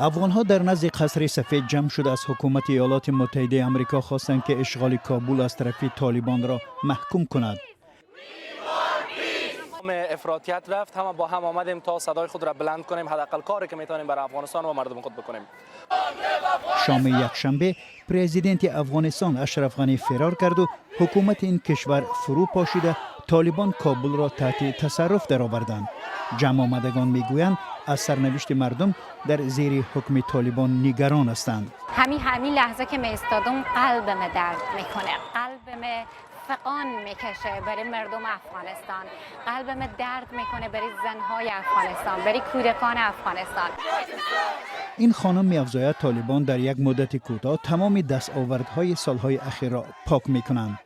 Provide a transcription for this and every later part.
Афғонҳо дар назди Қасри Сафед ҷамъ шуда, аз ҳукумати Иёлоти Муттаҳидаи Амрико хостанд, ки ишғоли Кобул аз тарафи Толибонро маҳкум кунад. افراطیت رفت. همه با هم آمدیم تا صدای خود را بلند کنیم، حداقل کاری که میتونیم برای افغانستان و مردم خود بکنیم. Шоми якшанбе президенти Афғонистон Ашраф Ғанӣ фирор карду ҳукумати ин кишвар фурӯ пошида, Толибон Кобулро таҳти тасарруф дароварданд. Ҷамъомадагон мегӯянд, аз сарнавишти мардум дар зери ҳукми Толибон нигарон ҳастанд. ҳамин лаҳза که میستادم، قلبم درد میکنه، قلبم فغان میکشه برای مردم افغانستان، قلبم درد میکنه برای زنهای افغانستان، برای کودکان افغانستان. Ин хонум меафзояд, Толибон дар як муддати кӯтоҳ тамоми дастовардҳои солҳои ахирро пок мекунанд.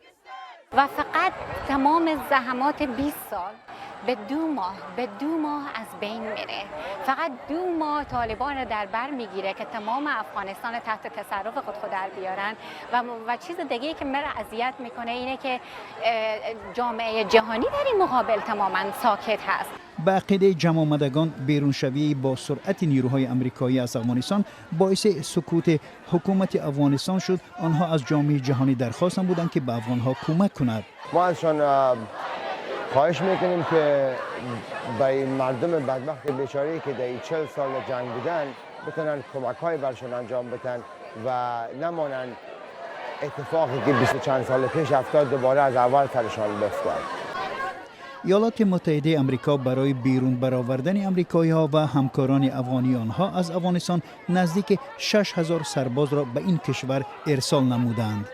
و فقط تمام زحمات 20 سال به 2 ماه از بین میره. فقط 2 ماه طالبان رو در بر میگیره که تمام افغانستان تحت تصرف خود در بیارن و چیز دیگه که مرا اذیت میکنه اینه که جامعه جهانی در این مقابل تماما ساکت هست. Ба ақидаи ҷамъомадагон, беруншавии бо суръати нирӯҳои амрикоӣ аз Афғонистон боиси сукути ҳукумати Афғонистон шуд. Онҳо аз ҷомеаи ҷаҳонӣ дархост намуданд, ки ба афғонҳо кӯмак кунад. ما ازشان خواهش میکنیم که به این مردم بدبخت بیچاره که در این 40 سال جنگ بودن، بتونن کمک های برشان انجام بدن و نمانن اتفاقی که بیست و چند سال پیش افتاد دوباره از اول سرشان بفتد. Иёлоти Муттаҳидаи Амрико барои берун баровардани амрикоиҳо ва ҳамкорони афғонии онҳо аз Афғонистон наздики 6000 сарбозро ба ин кишвар ирсол намуданд.